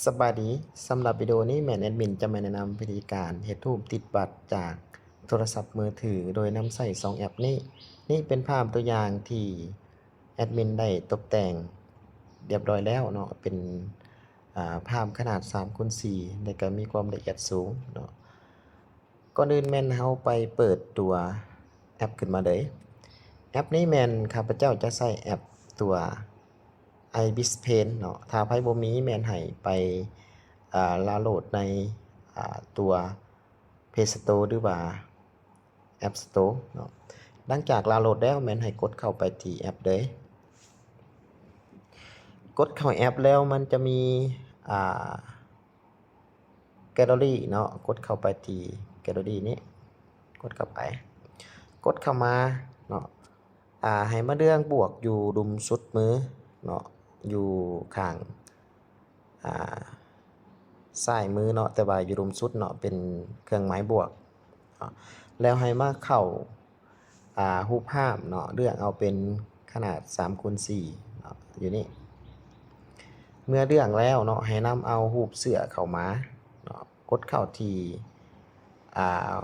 ສະບາຍດີ, ສຳລັບວິດີໂອນີ້ແມ່ນແອດມິນຈະມາແນະນຳວິທີການເຮັດຮູບຕິດບັດຈາກໂທລະສັບມືຖືໂດຍນຳໃຊ້ສອງແອັບນີ້. ນີ້ເປັນພາບຕົວຢ່າງທີ່ແອດມິນໄດ້ຕົກແຕ່ງລຽບລ້ອຍແລ້ວເນາະ, ເປັນ ອາ ພາບຂະໜາດສາມຄູນສີ່ ແລະ ກໍມີຄວາມລະອຽດສູງເນາະ. ກ່ອນອື່ນແມ່ນເຮົາໄປເປີດຕົວແອັບຂຶ້ນມາເລີຍ. ແອັບນີ້ແມ່ນຂ້າພະເຈົ້າຈະໃຊ້ແອັບຕົວ Ibis Paint ເນາະ. ຖ້າໃຜບໍ່ມີແມ່ນໃຫ້ໄປ ອາ ດາວໂຫຼດໃນ ອາ ຕົວ Play Store ຫຼືວ່າ App Store ເນາະ. ຫຼັງຈາກດາວໂຫຼດແລ້ວແມ່ນໃຫ້ກົດເຂົ້າໄປທີ່ແອັບເລີຍ. ກົດເຂົ້າແອັບແລ້ວມັນຈະມີ ອາ Gallery ເນາະ, ກົດເຂົ້າໄປທີ່ Gallery ນີ້, ກົດເຂົ້າໄປ, ກົດເຂົ້າມາເນາະ, ອາ ໃຫ້ມາເລືອກບວກຢູ່ລຸ່ມສຸດມືເນາະ, ຢູ່ຂ້າງ ອາ ຊ້າຍມືເນາະ, ແຕ່ວ່າຢູ່ລຸ່ມສຸດເນາະ ເປັນເຄື່ອງໝາຍບວກເນາະ. ແລ້ວໃຫ້ມາເຂົ້າ ອາ ຮູບພາບເນາະ, ເລືອກເອົາເປັນຂະໜາດສາມຄູນສີ່ເນາະ ຢູ່ນີ້. ເມື່ອເລືອກແລ້ວເນາະ ໃຫ້ນຳເອົາຮູບເສື້ອເຂົ້າມາເນາະ, ກົດເຂົ້າທີ່ ອາ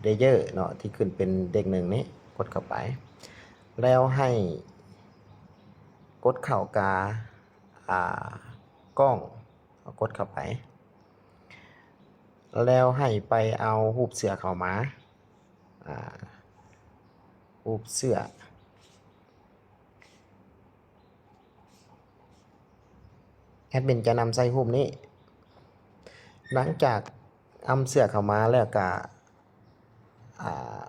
Layer ເນາະ ທີ່ຂຶ້ນເປັນເລກໜຶ່ງນີ້, ກົດເຂົ້າໄປ. ແລ້ວໃຫ້ກົດເຂົ້າກາ ອາ ກ້ອງ, ກົດເຂົ້າໄປ. ແລ້ວໃຫ້ໄປເອົາຮູບເສື້ອເຂົ້າມາ, ອາ ຮູບເສື້ອ. ແອດມິນຈະນຳໃສ່ຮູບນີ້. ຫຼັງຈາກນຳເສື້ອເຂົ້າມາແລ້ວກະ ອາ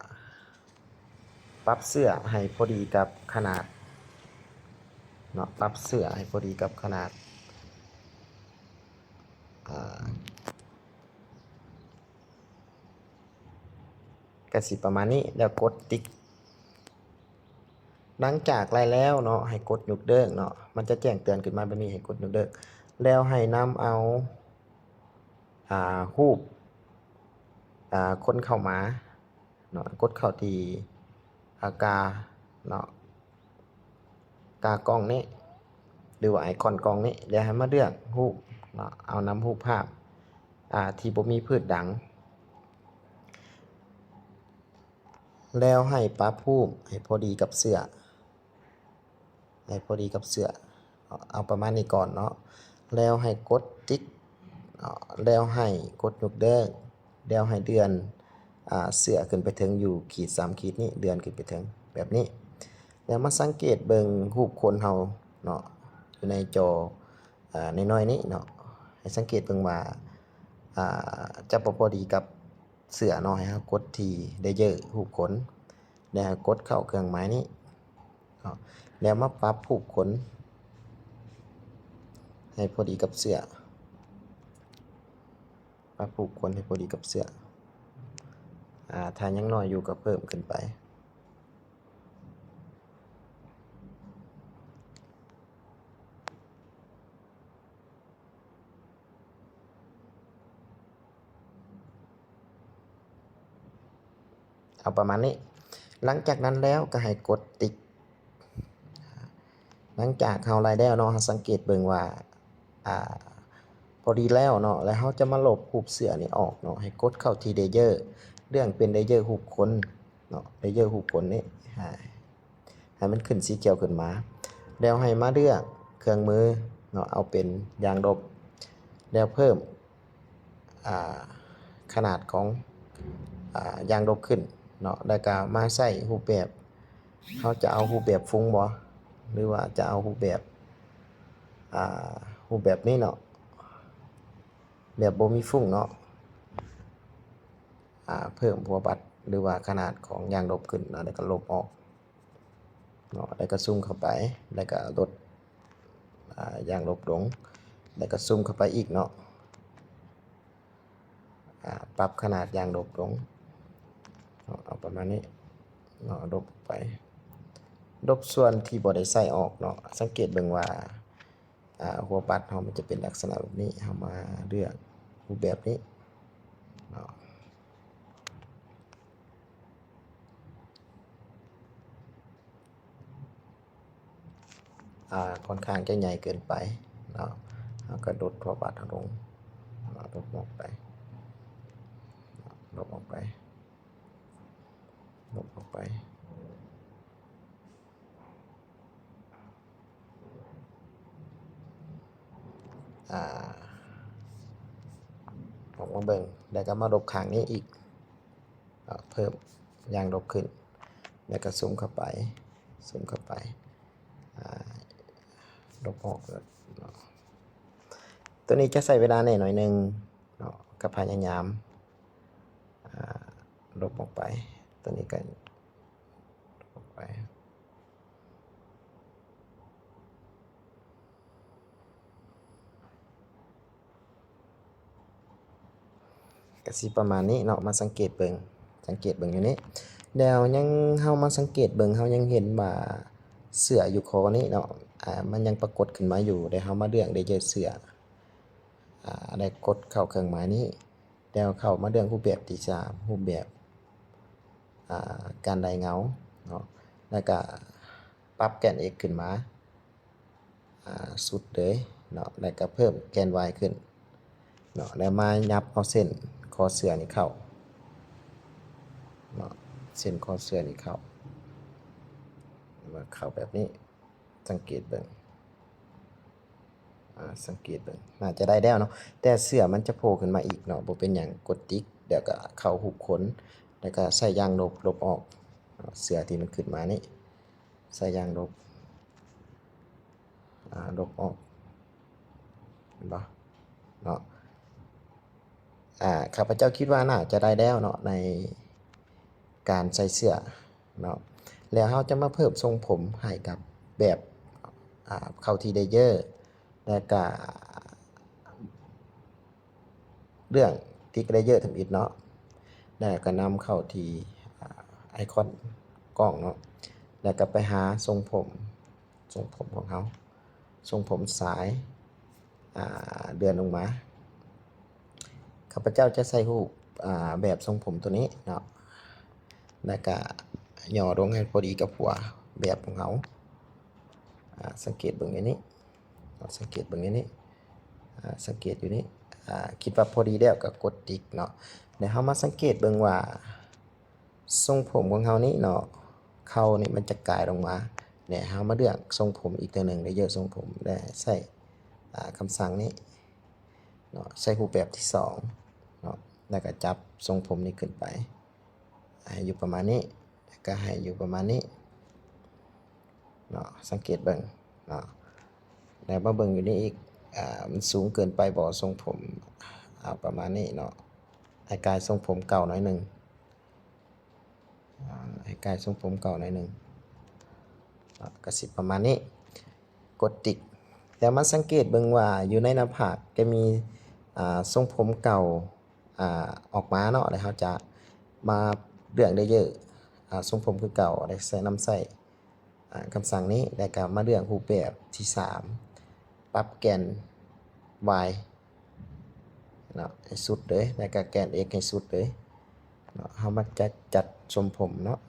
ປັບເສື້ອໃຫ້ພໍດີກັບຂະໜາດເນາະ, ປັບເສື້ອໃຫ້ພໍດີກັບຂະໜາດ ອາ ກະຊິປະມານນີ້ ແລ້ວກົດຕິກ. ຫຼັງຈາກໄດ້ແລ້ວເນາະ ໃຫ້ກົດຍົກເລີກເນາະ, ມັນຈະແຈ້ງເຕືອນຂຶ້ນມາແບບນີ້ ໃຫ້ກົດຍົກເລີກ. ແລ້ວໃຫ້ນຳເອົາ ອາ ຮູບ ອາ ຄົນເຂົ້າມາເນາະ, ກົດເຂົ້າທີ່ ອາ ກາເນາະ, ກາກ້ອງນີ້ ຫຼືວ່າໄອຄອນກ້ອງນີ້, ແລ້ວໃຫ້ມາເລືອກຮູບເນາະ, ເອົານຳຮູບພາບ ອາ ທີ່ບໍ່ມີພືດດັງ. ແລ້ວໃຫ້ປັບຮູບໃຫ້ພໍດີກັບເສື້ອ, ໃຫ້ພໍດີກັບເສື້ອ, ເອົາປະມານນີ້ກ່ອນເນາະ. ແລ້ວໃຫ້ກົດຕິກເນາະ, ແລ້ວໃຫ້ກົດຍົກເລີກ, ແລ້ວໃຫ້ເລື່ອນ ອາ ເສື້ອຂຶ້ນໄປເທິງຢູ່ຂີດສາມຂີດນີ້, ເລື່ອນຂຶ້ນໄປເທິງແບບນີ້. ແລ້ວມາສັງເກດເບິ່ງຮູບຄົນເຮົາເນາະ, ຢູ່ໃນຈໍ ອາ ນ້ອຍໆນີ້ເນາະ, ໃຫ້ສັງເກດເບິ່ງວ່າ ອາ ຈະບໍ່ພໍດີກັບເສື້ອເນາະ, ໃຫ້ເຮົາກົດທີ່ Layer ຮູບຄົນ ແລ້ວໃຫ້ກົດເຂົ້າເຄື່ອງໝາຍນີ້ເນາະ, ແລ້ວມາປັບຮູບຄົນໃຫ້ພໍດີກັບເສື້ອ, ປັບຮູບຄົນໃຫ້ພໍດີກັບເສື້ອ. ອາ ຖ້າຍັງນ້ອຍຢູ່ກໍເພີ່ມຂຶ້ນໄປ. ເອົາປະມານນີ້. ຫຼັງຈາກນັ້ນແລ້ວກໍໃຫ້ກົດຕິກ. ຫຼັງຈາກເຮົາໄລ່ແລ້ວເນາະ, ເຮົາສັງເກດເບິ່ງວ່າ ອາ ພໍດີແລ້ວເນາະ, ແລ້ວເຮົາຈະມາລົບຮູບເສື້ອນີ້ອອກເນາະ, ໃຫ້ກົດເຂົ້າທີ່ Layer, ເລືອກເປັນ Layer ຮູບຄົນເນາະ, Layer ຮູບຄົນນີ້ ໃຫ້ ໃຫ້ມັນຂຶ້ນສີຂຽວຂຶ້ນມາ, ແລ້ວໃຫ້ມາເລືອກເຄື່ອງມືເນາະ, ເອົາເປັນຢ່າງລົບ, ແລ້ວເພີ່ມ ອາ ຂະໜາດຂອງ ອາ ຢ່າງລົບຂຶ້ນເນາະ, ແລ້ວກະມາໃຊ້ຮູບແບບ, ເຮົາຈະເອົາຮູບແບບຟຸ້ງບໍ່ ຫຼືວ່າຈະເອົາຮູບແບບ ອາ ຮູບແບບນີ້ເນາະ, ແບບບໍ່ມີຟຸ້ງເນາະ, ອາ ເພີ່ມຫົວບັດ ຫຼືວ່າຂະໜາດຂອງຢ່າງລົບຂຶ້ນເນາະ, ແລ້ວກະລົບອອກເນາະ, ແລ້ວກະຊູມເຂົ້າໄປ, ແລ້ວກະລົດ ອາ ຢ່າງລົບລົງ, ແລ້ວກະຊູມເຂົ້າໄປອີກເນາະ, ອາ ປັບຂະໜາດຢ່າງລົບລົງເນາະ, ເອົາປະມານນີ້ເນາະ, ລົບອອກໄປ, ລົບສ່ວນທີ່ບໍ່ໄດ້ໃຊ້ອອກເນາະ. ສັງເກດເບິ່ງວ່າ ອາ ຫົວບັດເຮົາມັນຈະເປັນລັກສະນະແບບນີ້, ເຮົາມາເລືອກຮູບແບບນີ້ເນາະ. ອາ ຂ້ອນຂ້າງຈະໃຫຍ່ເກີນໄປເນາະ, ເຮົາກໍຫຼຸດພວກບາດເຮົາລົງ ເນາະ ລົບອອກໄປ ລົບອອກໄປ ລົບອອກໄປ ອາ ອອກມາເບິ່ງ ແລ້ວກໍມາລົບຂ້າງນີ້ອີກ ເນາະ ເພີ່ມຢ່າງລົບຂຶ້ນ ແລ້ວກໍຊູມເຂົ້າໄປ ຊູມເຂົ້າໄປ ອາ ລົບອອກເນາະ. ຕົວນີ້ຈະໃຊ້ເວລາແດ່ໜ້ອຍໜຶ່ງເນາະ ກໍພະຍາຍາມ ອາ ລົບອອກໄປ ຕົວນີ້ກໍລົບອອກໄປ ກໍຊິປະມານນີ້ເນາະ ມາສັງເກດເບິ່ງ ສັງເກດເບິ່ງຢູ່ນີ້ ແລ້ວຍັງ ເຮົາມາສັງເກດເບິ່ງ ເຮົາຍັງເຫັນວ່າເສື້ອຢູ່ຂໍ້ນີ້ເນາະ ອາ ມັນຍັງປາກົດຂຶ້ນມາຢູ່ ແລ້ວເຮົາມາເລືອກເລເຢີເສື້ອ ອາ ແລ້ວກົດເຂົ້າເຄື່ອງໝາຍນີ້ ແລ້ວເຂົ້າມາເລືອກຮູບແບບທີສາມ ຮູບແບບ ອາ ການໄດ້ເງົາເນາະ ແລ້ວກະປັບແກນ x ຂຶ້ນມາ ອາ ສຸດເລີຍເນາະ ແລ້ວກະເພີ່ມແກນ y ຂຶ້ນເນາະ ແລ້ວມາຫຍັບເອົາເສັ້ນຄໍເສື້ອນີ້ເຂົ້າເນາະ ເສັ້ນຄໍເສື້ອນີ້ເຂົ້າ ມາເຂົ້າແບບນີ້ ສັງເກດເບິ່ງ ອາ ສັງເກດເບິ່ງ ໜ້າຈະໄດ້ແລ້ວເນາະ ແຕ່ເສື້ອມັນຈະໂຜ່ຂຶ້ນມາອີກເນາະ ບໍ່ເປັນຫຍັງ ກົດຕິກ ແລ້ວກະເຂົ້າຮູບຄົນ ແລ້ວກະໃຊ້ຢ່າງລົບ ລົບອອກເນາະ ເສື້ອທີ່ມັນຂຶ້ນມານີ້ ໃຊ້ຢ່າງລົບ ອາ ລົບອອກ ເຫັນບໍ່ເນາະ ອາ ຂ້າພະເຈົ້າຄິດວ່າໜ້າຈະໄດ້ແລ້ວເນາະ ໃນການໃສ່ເສື້ອເນາະ ແລ້ວເຮົາຈະມາເພີ່ມຊົງຜົມໃຫ້ກັບແບບ ອາ ເຂົ້າທີ່ເລເຢີ ແລ້ວກະເລືອກຕິກເລເຢີທຳອິດເນາະ ແລ້ວກະນຳເຂົ້າທີ່ ອາ ໄອຄອນກ້ອງເນາະ ແລ້ວກະໄປຫາຊົງຜົມ ຊົງຜົມຂອງເຮົາ ຊົງຜົມສາຍ ອາ ເລື່ອນລົງມາ ຂ້າພະເຈົ້າຈະໃສ່ຮູບ ອາ ແບບຊົງຜົມຕົວນີ້ເນາະ ແລ້ວກະຫຍໍ້ລົງໃຫ້ພໍດີກັບຫົວແບບຂອງເຮົາ ອາ ສັງເກດເບິ່ງຢູ່ນີ້ເນາະ ສັງເກດເບິ່ງຢູ່ນີ້ ອາ ສັງເກດຢູ່ນີ້ ອາ ຄິດວ່າພໍດີແລ້ວກໍກົດຕິກເນາະ ແລ້ວເຮົາມາສັງເກດເບິ່ງວ່າ ຊົງຜົມຂອງເຮົານີ້ເນາະ ເຄົ້ານີ້ມັນຈະກາຍລົງມາ ແລະ ເຮົາມາເລືອກຊົງຜົມອີກເທື່ອໜຶ່ງ ເລເຢີຊົງຜົມ ແລະ ໃຊ້ ອາ ຄຳສັ່ງນີ້ເນາະ ໃຊ້ຮູບແບບທີສອງເນາະ ແລ້ວກໍຈັບຊົງຜົມນີ້ຂຶ້ນໄປ ໃຫ້ຢູ່ປະມານນີ້ ແລ້ວກໍໃຫ້ຢູ່ປະມານນີ້ ເນາະ ສັງເກດເບິ່ງເນາະ ແລ້ວມາເບິ່ງຢູ່ນີ້ອີກ ອາ ມັນສູງເກີນໄປບໍ່ ຊົງຜົມ ເອົາປະມານນີ້ເນາະ ໃຫ້ກາຍຊົງຜົມເກົ່າໜ້ອຍໜຶ່ງ ອາ ໃຫ້ກາຍຊົງຜົມເກົ່າໜ້ອຍໜຶ່ງ ອາ ກໍຊິປະມານນີ້ ກົດຕິກ ແລ້ວມາສັງເກດເບິ່ງວ່າຢູ່ໃນໜ້າຜາກຈະມີ ອາ ຊົງຜົມເກົ່າ ອາ ອອກມາເນາະ ແລ້ວເຮົາຈະມາເລືອກເລເຢີ ອາ ຊົງຜົມຄືເກົ່າ ແລ້ວໃຊ້ ນຳໃຊ້ ອາ ຄຳສັ່ງນີ້ ແລ້ວກໍມາເລືອກຮູບແບບທີສາມ ປັບແກນ y ເນາະ ໃຫ້ສຸດເລີຍ ແລ້ວກໍແກນ x ໃຫ້ສຸດເລີຍເນາະ ເຮົາມາຈັດ ຈັດຊົງຜົມເນາະ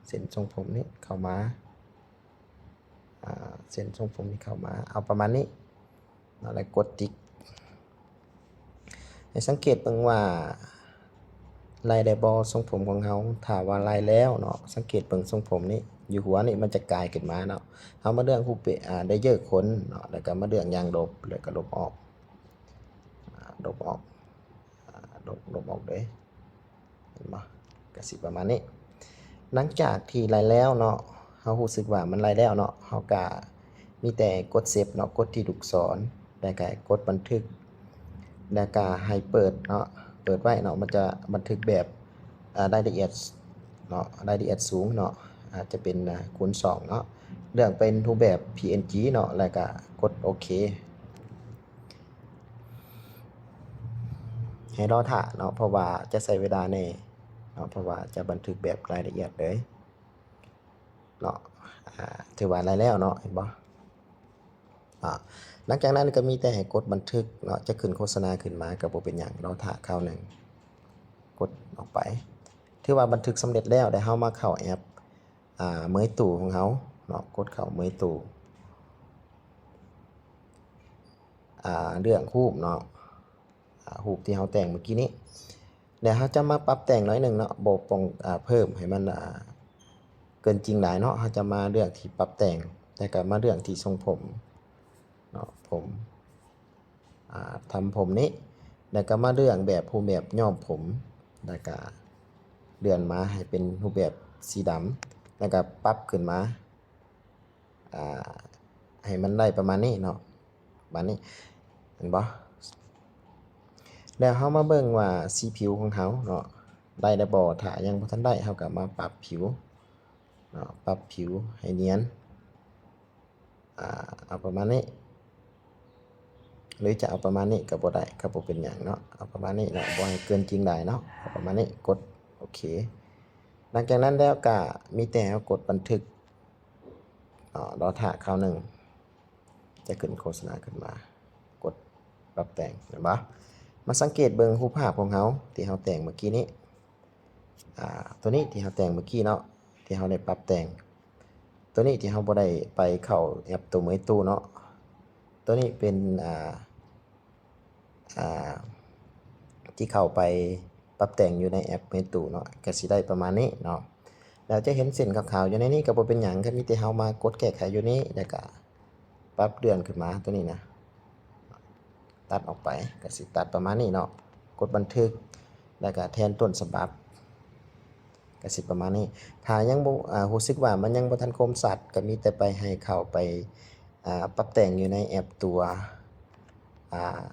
ເສັ້ນຊົງຜົມນີ້ເຂົ້າມາ ອາ ເສັ້ນຊົງຜົມນີ້ເຂົ້າມາ ເອົາປະມານນີ້ເນາະ ແລ້ວກົດຕິກ ໃຫ້ສັງເກດເບິ່ງວ່າໄລ່ໄດ້ບໍ່ຊົງຜົມຂອງເຮົາ ຖ້າວ່າໄລ່ແລ້ວເນາະ ສັງເກດເບິ່ງຊົງຜົມນີ້ ຢູ່ຫົວນີ້ມັນຈະກາຍຂຶ້ນມາເນາະ ເຮົາມາເລືອກຮູບເປ ອາ ເລເຢີຄົນເນາະ ແລ້ວກໍມາເລືອກຢ່າງລົບ ແລ້ວກໍລົບອອກ ອາ ລົບອອກ ອາ ລົບ ລົບອອກເລີຍ ເຫັນບໍ່ ກໍຊິປະມານນີ້ ຫຼັງຈາກທີ່ໄລ່ແລ້ວເນາະ ເຮົາຮູ້ສຶກວ່າມັນໄລ່ແລ້ວເນາະ ເຮົາກໍມີແຕ່ກົດເຊບເນາະ ກົດທີ່ລູກສອນ ແລ້ວກໍກົດບັນທຶກ ແລ້ວກໍໃຫ້ເປີດເນາະ ເປີດໄວ້ເນາະ ມັນຈະບັນທຶກແບບ ອາ ລາຍລະອຽດເນາະ ລາຍລະອຽດສູງເນາະ ອາດຈະເປັນ ອາ ຄູນສອງເນາະ ເລືອກເປັນຮູບແບບ ພີເອັນຈີ ເນາະ ແລ້ວກໍກົດໂອເຄ ໃຫ້ລໍຖ້າເນາະ ເພາະວ່າຈະໃຊ້ເວລາແດ່ເນາະ ເພາະວ່າຈະບັນທຶກແບບລາຍລະອຽດເລີຍເນາະ ອາ ຖືວ່າໄດ້ແລ້ວເນາະ ເຫັນບໍ່ ອາ ຫຼັງຈາກນັ້ນກໍມີແຕ່ໃຫ້ກົດບັນທຶກເນາະ ຈະຂຶ້ນໂຄສະນາຂຶ້ນມາກໍບໍ່ເປັນຫຍັງ ລໍຖ້າຄາວໜຶ່ງ ກົດອອກໄປ ຖືວ່າບັນທຶກສຳເລັດແລ້ວ ແລ້ວເຮົາມາເຂົ້າແອັບ ອາ ເມີຍຕູຂອງເຮົາເນາະ ກົດເຂົ້າເມີຍຕູ. ອ່າ ເລື່ອງຮູບເນາະ ອ່າ ຮູບທີ່ເຮົາແຕ່ງເມື່ອກີ້ນີ້ ແລ້ວເຮົາຈະມາປັບແຕ່ງໜ້ອຍໜຶ່ງເນາະ ບໍ່ປ້ອງ ອ່າ ເພີ່ມໃຫ້ມັນ ອ່າ ເກີນຈິງຫຼາຍເນາະ. ເຮົາຈະມາເລືອກທີ່ປັບແຕ່ງ ແລ້ວກໍມາເລືອກທີ່ຊົງຜົມເນາະ ຜົມ ອ່າ ທຳຜົມນີ້ ແລ້ວກໍມາເລືອກແບບ ຮູບແບບຍ້ອມຜົມ ແລ້ວກໍເລື່ອນມາໃຫ້ເປັນຮູບແບບສີດຳ ແລ້ວກໍປັບຂຶ້ນມາ ອ່າ ໃຫ້ມັນໄດ້ປະມານນີ້ເນາະ ປະມານນີ້ ເຫັນບໍ່? ແລ້ວເຮົາມາເບິ່ງວ່າສີຜິວຂອງເຮົາເນາະ ໄດ້ແລ້ວບໍ່? ຖ້າຍັງບໍ່ທັນໄດ້ ເຮົາກໍມາປັບຜິວເນາະ ປັບຜິວໃຫ້ນຽນ ອ່າ ເອົາປະມານນີ້ ຫຼືຈະເອົາປະມານນີ້ກໍບໍ່ໄດ້ ກໍບໍ່ເປັນຫຍັງເນາະ ເອົາປະມານນີ້ເນາະ ບໍ່ໃຫ້ເກີນຈິງຫຼາຍເນາະ ເອົາປະມານນີ້ ກົດໂອເຄ. ຫຼັງຈາກນັ້ນແລ້ວກໍມີແຕ່ເຮົາກົດບັນທຶກເນາະ ລໍຖ້າຄາວໜຶ່ງ ຈະຂຶ້ນໂຄສະນາຂຶ້ນມາ ກົດປັບແຕ່ງ ເຫັນບໍ່? ມາສັງເກດເບິ່ງຮູບພາບຂອງເຮົາທີ່ເຮົາແຕ່ງເມື່ອກີ້ນີ້ ອ່າ ຕົວນີ້ທີ່ເຮົາແຕ່ງເມື່ອກີ້ເນາະ ທີ່ເຮົາໄດ້ປັບແຕ່ງ ຕົວນີ້ທີ່ເຮົາບໍ່ໄດ້ໄປເຂົ້າແອັບຕົວເມຍຕູ້ເນາະ ຕົວນີ້ເປັນ ອ່າ ອ່າ ທີ່ເຂົ້າໄປປັບແຕ່ງຢູ່ໃນແອັບເມຕູເນາະ ກໍຊິໄດ້ປະມານນີ້ເນາະ. ແລ້ວຈະເຫັນເສັ້ນຂາວໆຢູ່ໃນນີ້ກໍບໍ່ເປັນຫຍັງ ກໍມີແຕ່ເຮົາມາກົດແກ້ໄຂຢູ່ນີ້ ແລ້ວກໍປັບເລື່ອນຂຶ້ນມາຕົວນີ້ນະ ຕັດອອກໄປ ກໍຊິຕັດປະມານນີ້ເນາະ. ກົດບັນທຶກ ແລ້ວກໍແທນຕົ້ນສະບັບ ກໍຊິປະມານນີ້. ຖ້າຍັງບໍ່ ອ່າ ຮູ້ສຶກວ່າມັນຍັງບໍ່ທັນຄົມຊັດ ກໍມີແຕ່ໄປໃຫ້ເຂົ້າໄປ ອ່າ ປັບແຕ່ງຢູ່ໃນແອັບຕົວ ອ່າ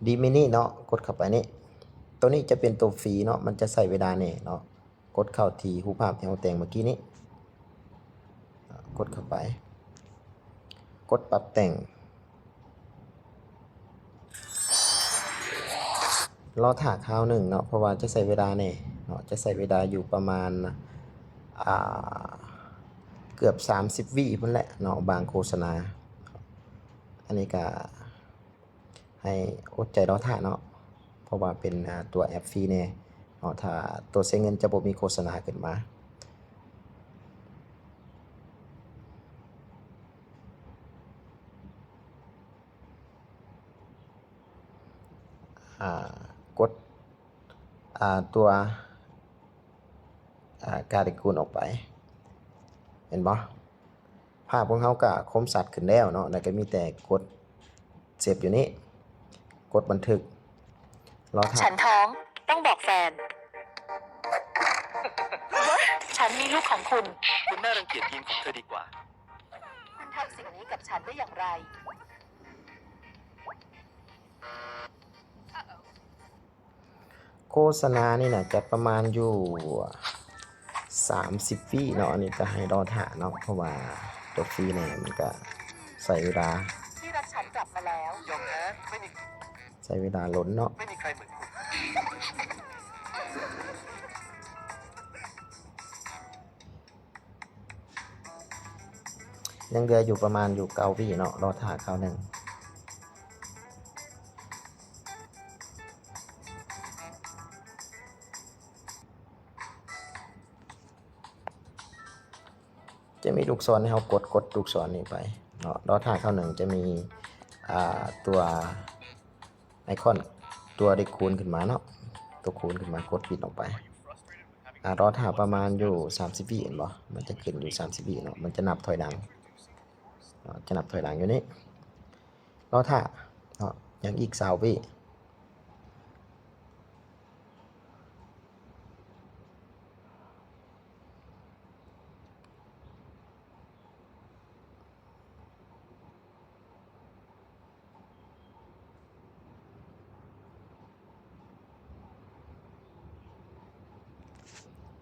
ດີມິນິເນາະ ກົດເຂົ້າໄປນີ້. ໂຕນີ້ຈະເປັນໂຕຟຣີເນາະ ມັນຈະໃຊ້ເວລາແດ່ເນາະ. ກົດເຂົ້າທີ່ຮູບພາບທີ່ເຮົາແຕ່ງເມື່ອກີ້ນີ້ ກົດເຂົ້າໄປ ກົດປັບແຕ່ງ ລໍຖ້າຄາວໜຶ່ງເນາະ ເພາະວ່າຈະໃຊ້ເວລາແດ່ເນາະ ຈະໃຊ້ເວລາຢູ່ປະມານ ອ່າ ເກືອບສາມສິບວິພຸ້ນແຫຼະເນາະ ບາງໂຄສະນາ. ອັນນີ້ກະໃຫ້ອົດໃຈລໍຖ້າເນາະ ເພາະວ່າເປັນ ອ່າ ຕົວແອັບຟຣີແດ່ເນາະ ຖ້າຕົວໃຊ້ເງິນຈະບໍ່ມີໂຄສະນາຂຶ້ນມາ. ອ່າ ກົດ ອ່າ ຕົວ ອ່າ ກາລິກູນອອກໄປ ເຫັນບໍ່? ພາບຂອງເຮົາກະຄົມຊັດຂຶ້ນແລ້ວເນາະ ແລ້ວກະມີແຕ່ກົດເຊບຢູ່ນີ້ ກົດບັນທຶກ ລໍຖ້າ. ฉันท้อง ต้องบอกแฟน ฉันมีลูกของคุณ คุณน่ารังเกียจยีนของเธอดีกว่า คุณทำสิ่งนี้กับฉันได้อย่างไร ໂຄສະນານີ້ໜ້າຈະປະມານຢູ່ສາມສິບວິເນາະ ອັນນີ້ກະໃຫ້ລໍຖ້າເນາະ ເພາະວ່າໂຕຟຣີນີ້ມັນກະໃຊ້ເວລາ ที่รักฉันกลับมาแล้ว ยอมแพ้ ไม่มี ໃຊ້ເວລາດົນເນາะ ไม่มีใครเหมือนคุณ ຍັງເຫຼືອຢູ່ປະມານຢູ່ເກົ້າວິເນາະ ລໍຖ້າຄາວໜຶ່ງ. ຈະມີລູກສອນໃຫ້ເຮົາກົດ ກົດລູກສອນນີ້ໄປເນາະ ລໍຖ້າຄາວໜຶ່ງ ຈະມີ ອ່າ ຕົວ ໄອຄອນ ຕົວເລກຄູນຂຶ້ນມາເນາະ ຕົວຄູນຂຶ້ນມາ ກົດປິດອອກໄປ ອ່າ ລໍຖ້າປະມານຢູ່ສາມສິບວິເຫັນບໍ່ ມັນຈະຂຶ້ນຢູ່ສາມສິບວິເນາະ ມັນຈະນັບຖອຍຫຼັງເນາະ ຈະນັບຖອຍຫຼັງຢູ່ນີ້ ລໍຖ້າເນາະ ຍັງອີກຊາວວິ.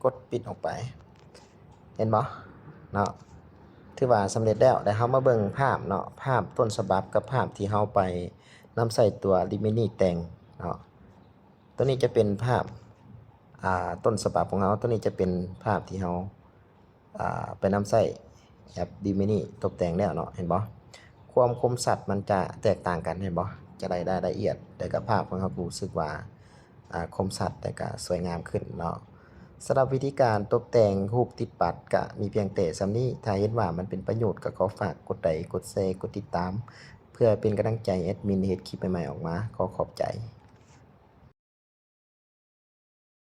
ກົດປິດອອກໄປ ເຫັນບໍ່ເນາະ ຖືວ່າສຳເລັດແລ້ວ. ແລ້ວເຮົາມາເບິ່ງພາບເນາະ ພາບຕົ້ນສະບັບກັບພາບທີ່ເຮົາໄປນຳໃຊ້ຕົວ Gemini ແຕ່ງເນາະ. ຕົວນີ້ຈະເປັນພາບ ອ່າ ຕົ້ນສະບັບຂອງເຮົາ ຕົວນີ້ຈະເປັນພາບທີ່ເຮົາ ອ່າ ໄປນຳໃຊ້ແອັບ Gemini ຕົບແຕ່ງແລ້ວເນາະ ເຫັນບໍ່? ຄວາມຄົມຊັດມັນຈະແຕກຕ່າງກັນ ເຫັນບໍ່? ຈະໄດ້ລາຍລະອຽດ ແຕ່ກະພາບຂອງເຮົາກະຮູ້ສຶກວ່າ ອ່າ ຄົມຊັດ ແຕ່ກະສວຍງາມຂຶ້ນເນາະ. ສຳລັບວິທີການຕົບແຕ່ງຮູບຕິດປັດກະມີພຽງແຕ່ສ່ຳນີ້. ຖ້າເຫັນວ່າມັນເປັນປະໂຫຍດ ກະຂໍຝາກກົດໄລ ກົດແຊ ກົດຕິດຕາມ. ພື່ອເປັນກຳລັງໃຈແອັດມິນເຮັດຄລິບໃໝ່ໆອອກມາ. ຂໍຂອບໃຈ.